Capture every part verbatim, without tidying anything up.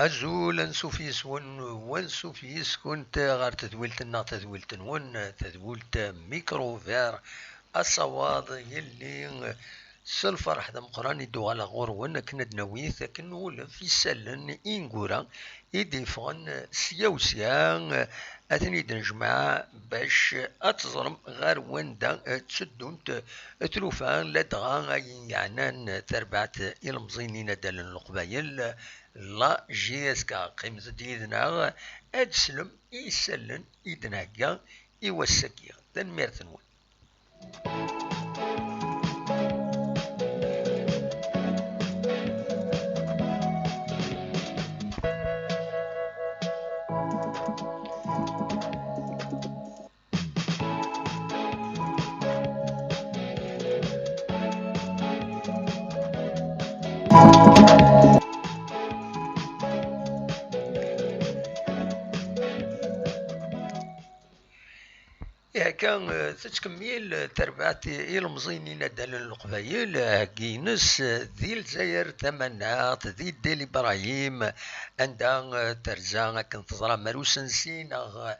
Azul, ansuf yes-wen, wansuf yes-kunt ɣer tedwilt-nneɣ, tadwilt-nwen, tadwilt Micro Vert, asawaḍ yelli s lferḥ d ameqqran i d-uɣaleɣ ɣur-wen akken ad d-nawi takken n wulef isallen ineggura i d-yeffɣen sya u sya, ad ten-id-nejmeɛ bac ad teẓrem ɣer wanda tteddunt tlufa, ladɣa ayen yeɛnan tarbaɛt ilemẓiyen inaddalen n Leqbayel, la J S K. Qqimet-d yid-neɣ ad teslem i yisallen i d-nhegga i wass-agi. Tanemmirt-nwen. Akka, eh, tettkemmil, eh, terbaɛt i, ilemẓiyen inaddalen n Leqbayel, eh, heggi-ines, eh, di Lezzayer Tamaneɣt, di Dil Ibrahim, anda, eh, terza akken teẓram ar usensi neɣ, eh,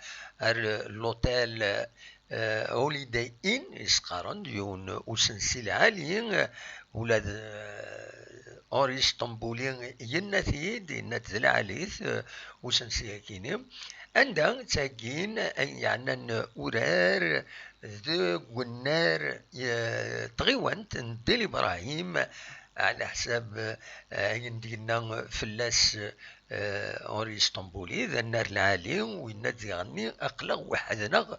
ar, eh, l'hôtel, eh, Holiday Inn, i s-qqaren, d yiwen usensi lɛali, eh, ula d, eh, Henri Sṭembuli yenna-t-id, yenna-t d lɛali-t, eh, usensi-agi-ni. Anda tteggin ayen yeɛnan urar deg unnar, eh, tɣiwant n Dil Ibrahim, ɛla ḥsab, eh, ayen d-yenna fell-as, eh, Henri Sṭembuli, d annar lɛali, u yenna-d diɣenni, aql-aɣ weḥd-neɣ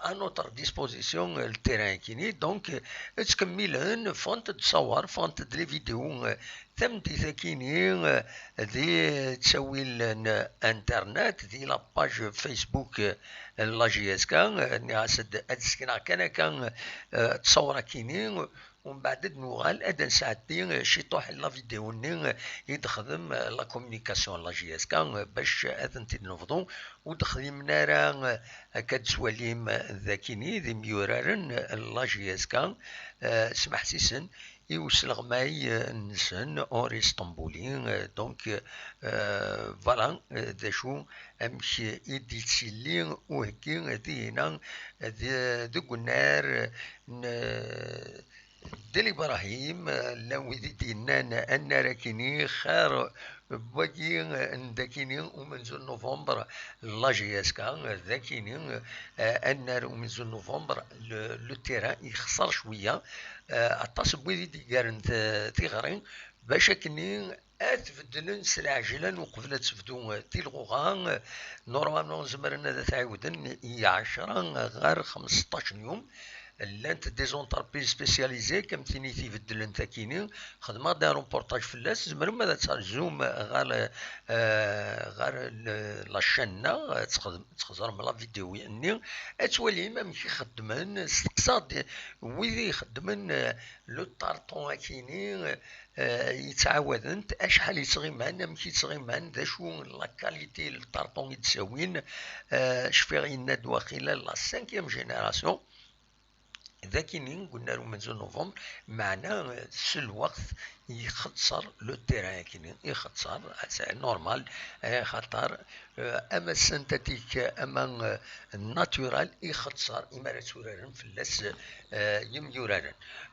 à notre disposition, eh, le terrain-agi-ni. Donc, eh, ttkemmilen, ffɣent-d ṣṣawer, ffɣent-d les vidéos, eh, tameddit-agi-ni, eh, di ttawil n internet, di la page Facebook, eh, n la J S K, eh, nniɣ-as ad, ad sekneɣ kan akka, eh, ttṣawra-agi-ni, umbeɛd ad nuɣal ad d-nesɛeddi, eh, ciṭuḥ n la vidéo-nni, eh, i d-texdem, eh, la communication n la J S K, eh, bac ad tent-id-nebḍu, ur d-xdimen ara, eh, akka d-twalim, eh, d akini d imyuraren, eh, n la J S K, eh, smeḥsisen i usleɣmay, eh, nsen, Henri Sṭembuli, eh, donc, eh, voilà, eh, d acu, amek i d-yettili uheggi, eh, dihina, eh, de-, deg unnar, eh, n, eh, Dil Ibrahim, eh, llan wid i d-yennan annar akini xir n wagi, eh, n dakini umenzu n novembre, la J S K, eh, dakini, eh, annar umenzu n novembre, le, le terrain yexṣer cwiya, eh, aṭas n wid i d-yeggaren t-, tiɣri, bac akkenni ad t-beddlen s lɛejlan uqbel ad tebdu, eh, tilɣuɣa, eh, normalement zemren ad t-ɛiwden i ɛecra ɣer xmesṭac n yum. Llant des entreprises spécialisées, comme tin i t-ibeddlen takini, xedmeɣ-d un reportage fell-as, tzemrem ad terzum ɣer, eh, ɣer le-, la chaîne-nneɣ, ad txedm-, ad txeẓrem la vidéo-nni, ad twalim amek i xeddmen, steqsaɣ-d wid i ixeddmen, eh, le tarton akini, eh, yettɛawaden-t, acḥal yettɣiman, amek yettɣiman, d acu la qualité n le tarton i d-ttawin, eh, cfiɣ yenna-d waqila la cinquième génération. Dakini, deg unnar umenzu n novembre, meɛna, eh, s lweqt ixeṣṣer le terrain akini, ixeṣṣer, c'est normal, eh, xaṭer, eh, ama synthétique, ama, eh, naturel, ixeṣṣer, imi ara tturaren fell-as, eh, yemyuraren.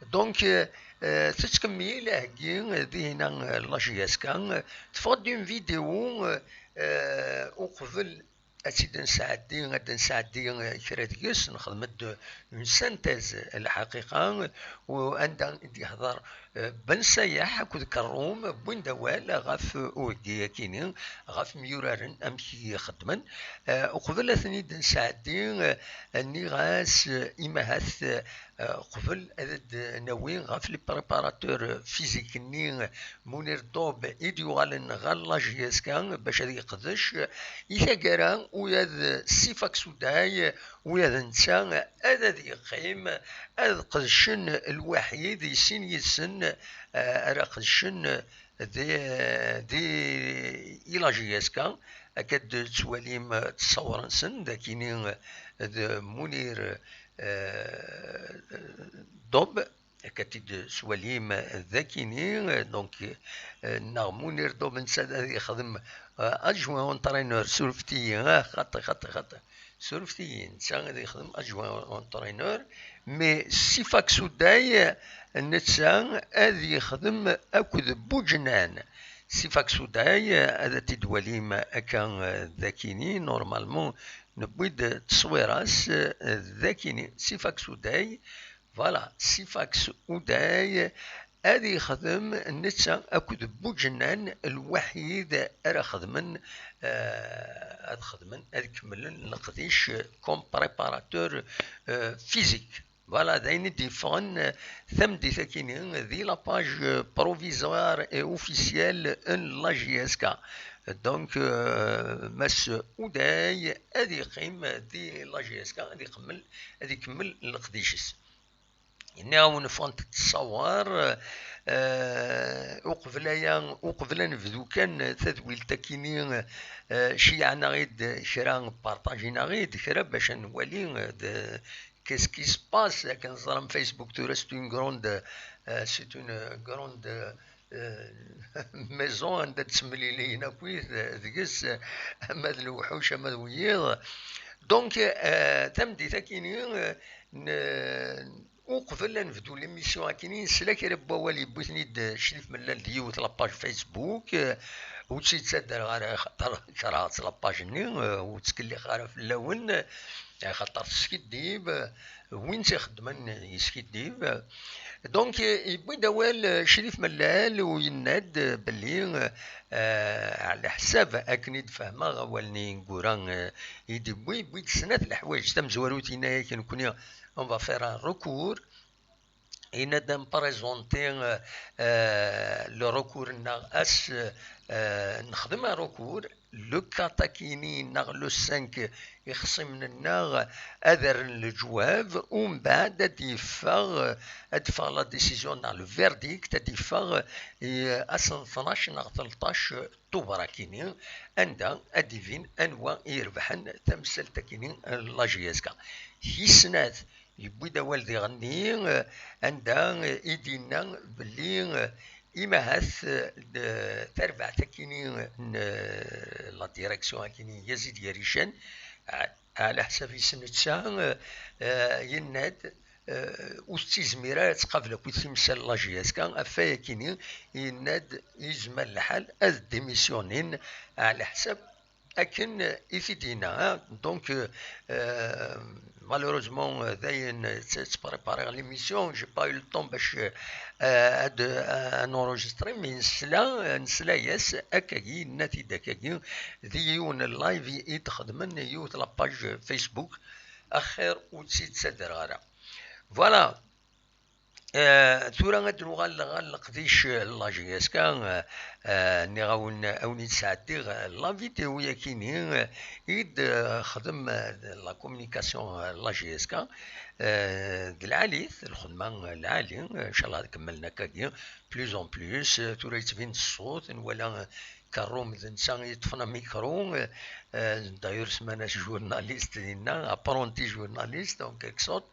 Donc, eh, eh, tettkemmil aheggi, eh, dihina, eh, la J S K, eh, teffeɣ-d une vidéo, eh, eh, uqbel ad tt-id-nesɛeddi, ad d-nesɛeddi kra deg-s, nexdem-d une synthèse, lḥaqiqa, u anda i d-yehder, eh, Ben Sayaḥ akked Kerrum, wwin-d awal ɣef uheggi-akini, ɣef myuraren, amek i xeddmen. Eh, uqbel ad ten-id-nesɛeddi, eh, nniɣ-as, eh, imahat, eh, qbel ad d-nawi ɣef les préparateurs physiques-nni, Munir Dob i d-yuɣalen ɣer la J S K bac ad yeqdec. I taggara, ula d Sifaks Uday, ula d netta ad, ad yeqqim, ad qedcen lwaḥid i sin yid-sen, eh, ara qedcen di, di, i la J S K. Akka d-tettwalim ttṣawar-nsen, d akini d Munir, eh, Dob. Akka t-id-swalim d akini, donc, eh, neɣ Munir Dob netta ad yexdem, eh, adjoint entraîneur, surfet-iyi, ah, xaṭi, xaṭi, xaṭi, surfet-iyi, netta ad yexdem adjoint entraîneur, mais Sifaks Uday netta ad yexdem akked Buǧnan. Sifaks Uday, ad t-id-twalim akka, eh, d akini, normalement, newwi-d ttṣwira-s, eh, d akini. Sifaks Uday, voilà, Sifaks Uday, ad yexdem netta akked Buǧnan lwaḥid ara xedmen, eh, ad xedmen, ad kemmlen leqdic comme préparateur, eh, physique. Voilà, d ayen i d-yeffɣen, eh, tameddit-akini di la page, eh, provisoire et officielle n la J S K. Donc, eh, Mass Uday ad yeqqim di la J S K, ad ikemmel, ad ikemmel leqdic-is. Yenna-awen ffɣent ttṣawar, eh, uqbel aya, uqbel ad nebdu kan tadwilt-akini, eh, ceyyɛen-aɣ-id kra, partagen-aɣ-id kra bac ad nwali, eh, d, qu'est-ce qui se passe, akken teẓram Facebook tura c'est une grande, eh, c'est une grande, eh, maison anda d-ttemliliyen akkit, eh, deg-s, eh, ama d lewḥuc ama d wiyiḍ. Donc, eh, tameddit-akini, eh, n-, uqbel ad nebdu l'émission akini, nesla kra n wawal yewwi-ten-id, eh, Crif Mellal di yiwet la page Facebook, eh, ur tt-id-ttadreɣ ara, axaṭer kerheɣ-tt la page-nni, eh, ur ttkellixeɣ ara fell-awen, eh, axaṭer teskiddib, eh, win tt-ixeddmen yeskiddib. Donc, eh, yewwi-d awal, eh, Crif Mellal u yenna-d, eh, belli, eh, ɛla ḥsab akken i d-fehmeɣ awal-nni ineggura, eh, i d-yewwi, yewwi-d snat leḥwayeǧ. Tamezwarut, yenna-yak nekkni, on va faire un recours. Yenna-d ad nprésenté, eh, eh, le recours-nneɣ ass, eh, nexdem un recours, le quatre-akini neɣ le cinq, ixṣimen-nneɣ ad rren leǧwab, umbeɛd ad d-yeffeɣ, ad d-teffeɣ la décision neɣ le verdict, ad d-yeffeɣ, eh, ass n tnac neɣ tleṭṭac Tubeṛ akini, anda ad d-ibin anwa i irebḥen tamsalt akini n la J S K. Tis snat, yewwi-d awal diɣenni, eh, anda, eh, i d-yenna belli, eh, imahat, eh, d-, tarbaɛt akini n, eh, la direction akini n Yazid Yarican, a-, ɛla ḥsab-is netta, eh, eh, yenna-d, eh, ur tettizmir ara ad tqabel akkit timsal n la J S K, ɣef wayakini yenna-d yezmer lḥal ad démissionnin ɛla ḥsab akken i t-id-yenna, hein. Donc, euh, euh, malheureusement, euh, dayen, euh, tt-, ttprépariɣ l'émission, j'ai pas eu le temps bac, euh, ad, euh, ad enregistrer, mais nesla, euh, nesla-yas akkagi, yenna-t-id akkagi, di yiwen n live i, i d-xedmen yiwet la page Facebook, axir ur tt-id-ttadreɣ ara. Voilà. Eh, tura ad nuɣal ɣer leqdic, eh, n la J S K, eh, eh, nniɣ-awen, awen-id-sɛeddiɣ, eh, la vidéo-yakini, eh, i d-, eh, xdem, eh, la communication, eh, n la J S K, eh, d lɛali, lxedma, eh, lɛali, eh, inchallah ad kemmlen akkagi, plus en plus, eh, tura yettbin-d ṣṣut, nwala, eh, Kerrum d netta i yeṭṭfen amikru, eh, eh, d'ailleurs semman-as journaliste dinna, apprenti journaliste en quelque sorte.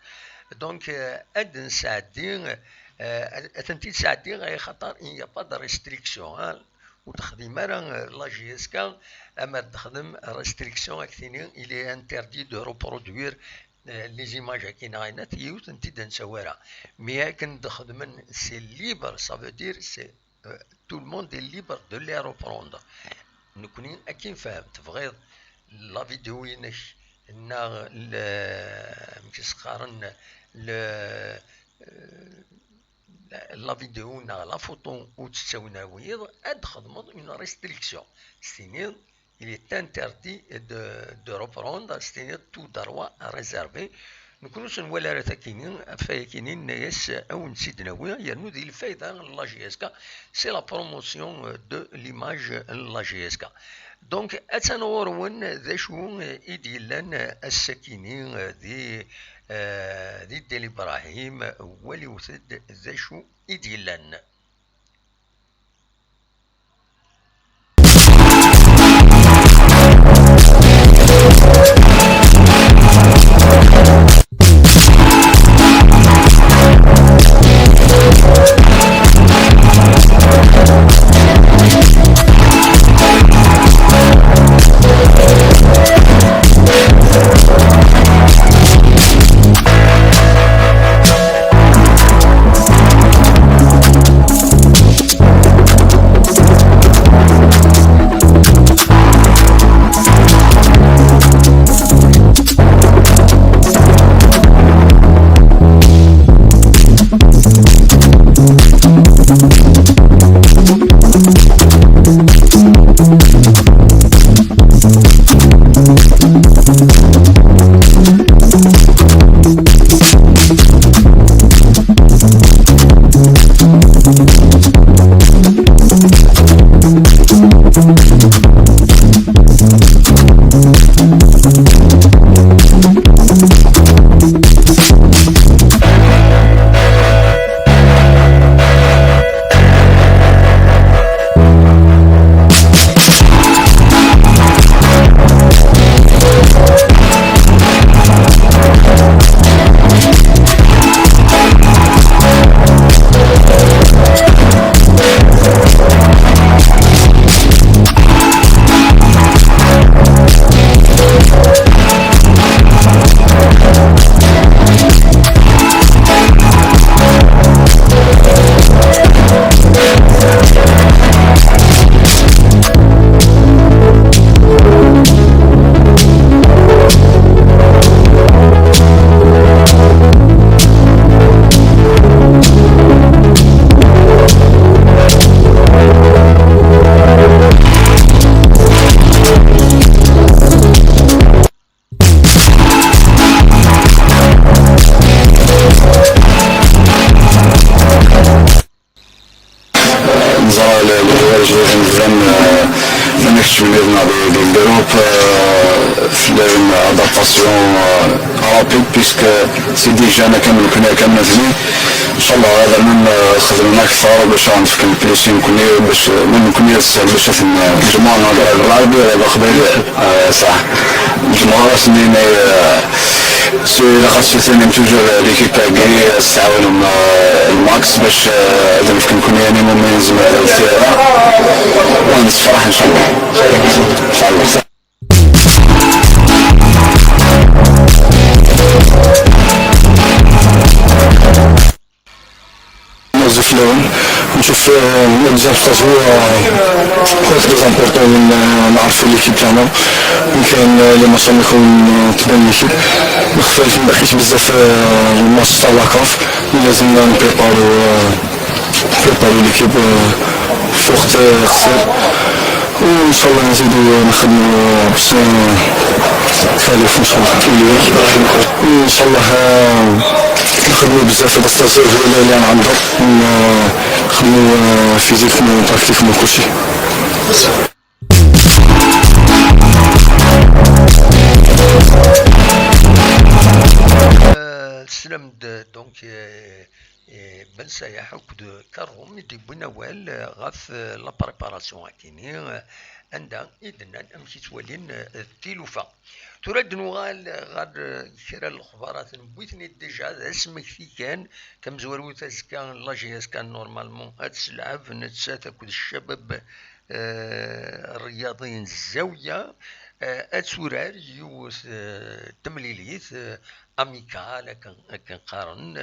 Donc, eh, ad nesɛeddi, eh, ad, ad tent-id-sɛeddiɣ, axaṭer il n'y a pas de restriction, hein. Ur texdim ara, eh, la J S K, ama d-texdem restriction, ad k-tini, il est interdit de reproduire, eh, les images akini, neɣ ayen, yiwet n tid-nni ur nesɛi ara. Mais akken d-xedmen, c'est libre, ça veut dire, c'est euh, tout le monde est libre de les reprendre. Nekkni akken nfehhem, tebɣiḍ la vidéo-inek neɣ le, amek i s-qqaren, le, la vidéo neɣ la photo ur tt-ttawiḍ, ad d-txedmeḍ une restriction. S-tiniḍ, il est interdit de, de reprendre, s-tiniḍ tout droit réservé. Nekni ur s-nwala ara takini, ɣef wayakini nenna-yas ad wen-tt-id-nawi, yernu di lfayda n la J S K, c'est la promotion de l'image n la J S K. Donc, attan ɣur-wen d acu i d-yellan ass-akini di, eh, di Dda Ibrahim, waliwet-d d acu i d-yellan. Neẓra le, le voyage d ayen yellan, euh, ma nekcem yid-neɣ di, di le groupe, euh, tella une adaptation, euh, rapide, puisque c'est déjà nekk am nekkni, nekk am nutni. Inchallah, ad rnun, euh, xedmen akteṛ bac ad aɣ-d-fken plus i nekkni, bac, euh, ma nekkni ad nessehel bac ad ten-, euh, nejmeɛ neɣ d Lɛerb, d Leqbayel. Euh, صح. Ǧemɛeɣ-asen-in, euh, s-, ilaq ad s-tinimt toujours, euh, l'équipe-agi, euh, ad s-tɛawnem, euh, le max bac, euh, ad nefk nekkni ayen umi nezmer di tira. Wa nessefraḥ, inchallah. Inchallah. Merci fell-awen. نشوف، آه، بزاف تاع joueurs، آه، très important وين، آه، نعرفوا l'équipe تاعنا. وكاين، آه، les matchs راهم يكون، آه، تبان l'équipe. مختلفين بقيت بزاف، آه، الماتش تاع la CAF. لازم نبريبارو، آه، نبريبارو l'équipe، آه، في وقت، آه، قصير. وإن شاء الله نزيدو نخدمو باش نخالف إن شاء الله. وإن شاء الله، آه، نخدمو بزاف في البلاصة اللي، اللي عندنا. ن-، نخدمو، آه، physiquement، tactiquement، كلشي. آه، تسلم د-، donc، آه، آه، بن سايح وكد كروم يدي بوين أول، آه، غاف، آه، la préparation أكيني، آه، عندها إذن أمشي توالين، آه، تيلوفا. Tura ad nuɣal ɣer, eh, kra n lexbarat n witni déjà d asmekti kan, tamezwarut azekka la J S K normalement ad teslɛeb nettat akked ccabab, eh, rriyaḍi n Zawiya, eh, ad turar yiwet, eh, temlilit, eh, amicale akken, akken qqaren,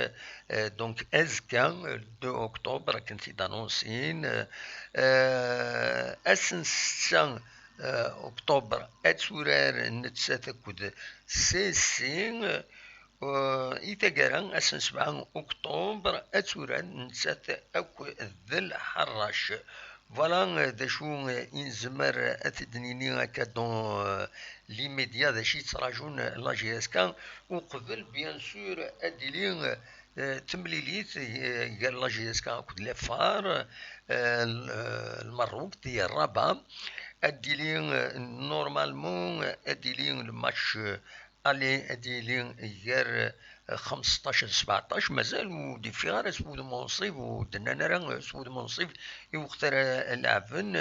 eh, donc azekka, eh, deux octobre akken t-id-anunsin, eh, eh, ass n ssetta Ukṭuber ad turar nettat akked Sisi. I taggara, ass n sebɛa Ukṭuber, ad turar nettat akked Lḥerrac. Voilà, d acu i nezmer ad t-id-nini akka dans l'immédiat, d acu i yettraǧun la J S K, uqbel, bien sûr, ad d-tili temlilit gar la J S K akked l'Effar, Lmerruk, di Rabat. Ad d-tili, normalement, ad d-tili le match aller, ad d-tili gar xemseṭṭac d sbeɛṭac. Mazal ur d-yeffiɣ ara s wudem unṣib, ur d-nnan ara s wudem unṣib i weqt ara leɛben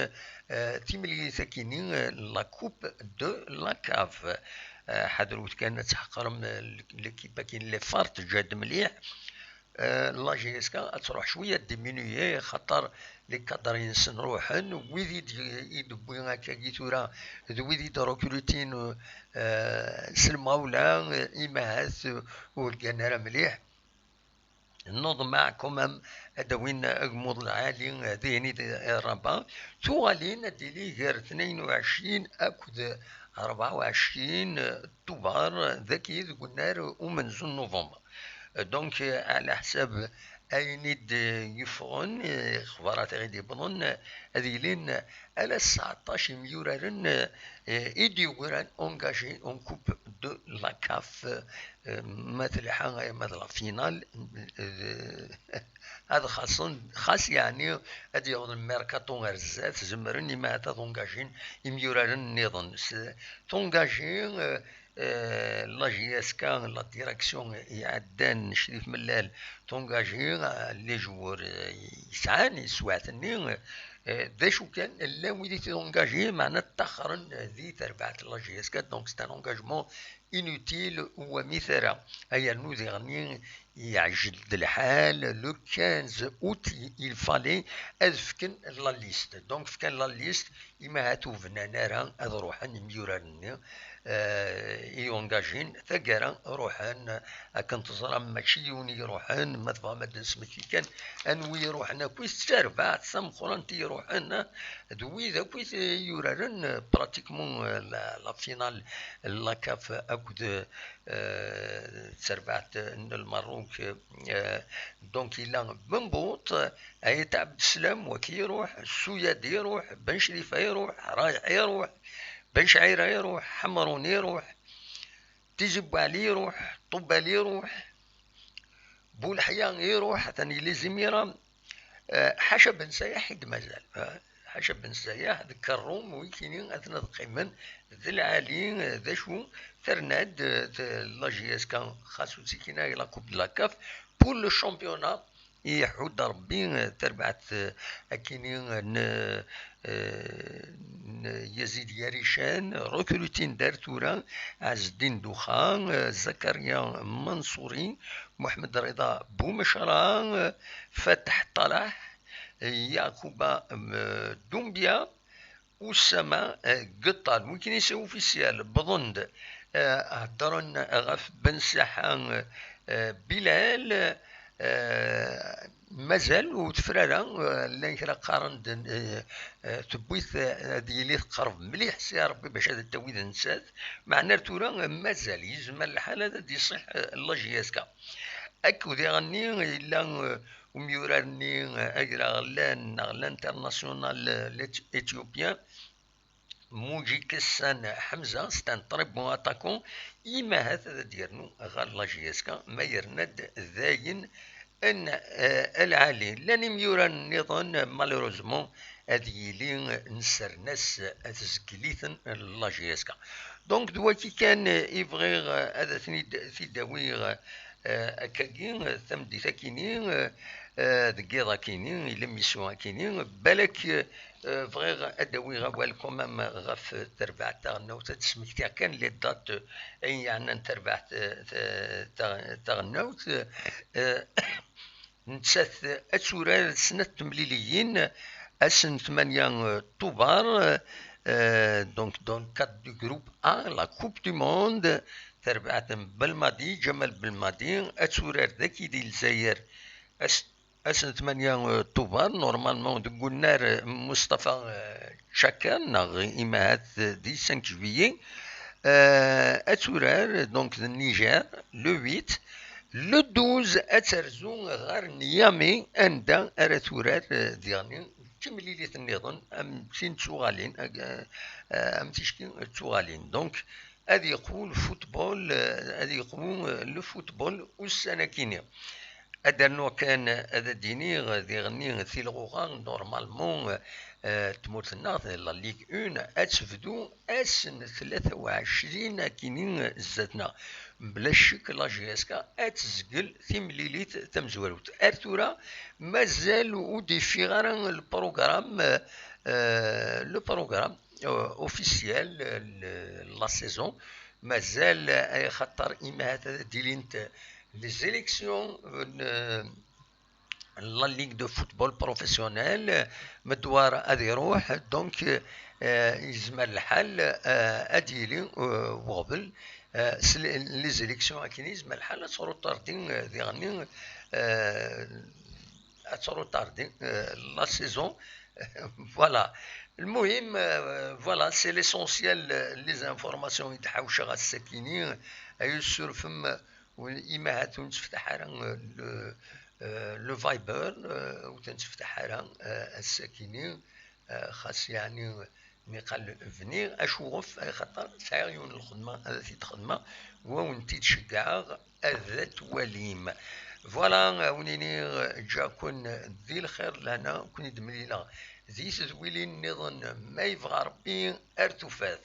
timlilit-agi-nni, la Coupe de la CAF. Ḥadret kan ad tḥeqrem l'équipe-agi n l'Effar, teǧǧa-d mliḥ. La J S K ad truḥ cwiya diminuye, xaṭer les cadres-nsen ruḥen. Wid i d-, i d-wwi akkagi tura d wid i d-recrutin s lemɣawla, imahat ur gan ara mliḥ. Nneḍmeɛ quand même ad d-awin agmuḍ lɛali dihin di Rabat. Tuɣalin ad d-tili gar tnayen u ɛecrin akked rebɛa u ɛecrin Tubeṛ, dagi deg unnar umenzu n November. Donc, ɛla ḥsab ayen i d-yeffɣen, ixbarat i d-yewwḍen, ad yilin ala sɛeṭṭac imyuraren i d-yugran engagés en Coupe de la CAF, ma telḥa, ma d la finale, ad xaṣen, xas yeɛni ad yaweḍ lmerkaṭu ar zdat, zemren imahat ad engagin imyuraren nniḍen. Tengagé, la J S K, la direction iɛeddan, Crif Mellal, tengagé les joueurs yesɛan yeswiɛt-nni. D acu kan, llan wid i t-engagé, meɛna ttaxren di terbaɛt n la J S K, donc c'est un engagement inutile, ur wammit ara. Ay rnu diɣenni yeɛjel-d lḥal, le quinze août il fallait ad fken la liste. Donc fkan la liste, imahat ur bnan ara ad ruḥen imyuraren-nni i engagin. Taggara ruḥen, akken teẓram mačči yiwen i iruḥen, ma tebɣam ad d-nesmekti kan anwi iruḥen akk, d tarbaɛt tameqqrant i iruḥen, d wid akk i yuraren pratiquement la, la finale, la CAF akked tarbaɛt n Lmerruk. Donc yella Bembuṭ, Ayt Ɛebdeslam, waki iruḥ, Suyad iruḥ, Ben Crifa iruḥ, Rayeḥ iruḥ, Ben Cɛira iruḥ, Ḥemrun iruḥ, Tizi Bouɛli iruḥ, Ṭubbal iruḥ, Buleḥya iruḥ, atan yella Zimira. Ḥaca Ben Sayaḥ i d-mazal. Ḥaca Ben Sayaḥ d Kerrum, wikini aten ad qqimen d lɛali. D acu, terna-d la J S K, xas ur ttikin ara la Coupe de la CAF, pour le championnat, iḥudd Rebbi tarbaɛt akini n n Yazid Yarican, recrutin-d ar tura Ɛezdin Duxa, Zakaria Mansouri, Muḥemmed Rida Bumecra, Fatḥ Ṭalaḥ, Yakuba Dumbia, Usama Geṭṭal. Wikini c'est officiel, wwḍen-d, heddren ɣef Ben Saḥa Bilal. Mazal ur tefra ara, llan kra qqaren-d tewwi-t, ad yili teqreb mliḥ Si Ṛebbi bac ad d-tawi d nettat. Meɛna ar tura mazal, yezmer lḥal ad d-iṣiḥ la J S K. Akked diɣenni yella umyurar-nni agraɣlan neɣ l'international éthiopien, Mujikessan Ḥemza, c'est un très bon attaquant. Imahat ad d-yernu ɣer la J S K, ma yerna-d dayen n lɛali. Llan imyuran nniḍen, malheureusement, ad yili nsernas, ad tezgel-iten la J S K. Donc d waki kan i bɣiɣ ad ten-id-awiɣ, akkagi, tameddit akini, deg yiḍ akini, i l'émission akini. Balak bɣiɣ ad d-awiɣ awal quand même ɣef terbaɛt taɣelnawt, ad d-smektiɣ kan les dates ayen yeɛnan terbaɛt taɣelnawt. Nettat ad turar snat temliliyin, ass n tmanya Tubeṛ, donc dans le cadre du groupe A, la Coupe du Monde, terbaɛt n Belmadi, Ǧamal Belmadi, ad turar dagi di Lezzayer, ass ass n tmanya, euh, Tubeṛ, normalement deg unnar, euh, Mustafa, euh, Tchakar, neɣ imahat, euh, dix-cinq juillet, euh, ad turar donc d Niger, le huit, le douze ad terzu ɣer Niamey, anda ara turar, euh, diɣen timlilit nniḍen, am tin d tuɣalin, euh, am ticki d tuɣalin. Donc, ad yeqwu le football, euh, ad yeqwu, euh, le football ussan-akini. Ad d-rnuɣ kan, ad d-iniɣ diɣenni tilɣuɣa, normalement, euh, tmurt-nneɣ, la Ligue un, ad tebdu ass n tlata u ɛecrin akini zdat-neɣ. Mebla ccek, la J S K ad tezgel timlilit tamezwarut. Ar tura, mazal ur d-yeffiɣ ara le programme, euh, le programme, euh, officiel, euh, la saison. Mazal, euh, ay xaṭer imahat ad d-ilint les élections, euh, la Ligue de football professionnel, Medwar ad iruḥ, donc, euh, yezmer lḥal, euh, ad yili, euh, weɣbel, euh, s les, les élections akini, yezmer lḥal ad tṛuṭardi, euh, diɣenni, euh, ad tṛuṭardi, euh, la saison. Voilà. المهم, euh, voilà, c'est l'essentiel, euh, les informations i d-ḥawceɣ ass-akini, ay usurfem, euh, imahat ur netteftaḥ ara, euh, le, euh, le Viber, euh, ur t-netteftaḥ ara, euh, ass-akini, euh, xas yeɛni niqal bni, acuɣef, axaṭer sɛiɣ yiwen n lxedma ad t-id-xedmeɣ, wa wen-t-id-ceggɛeɣ ad t-twalim. Voilà, a wen-iniɣ ǧǧaɣ-ken di lxir d lehna, ken-id-mlileɣ di tedwilin nniḍen ma yebɣa Rebbi, ar tufat.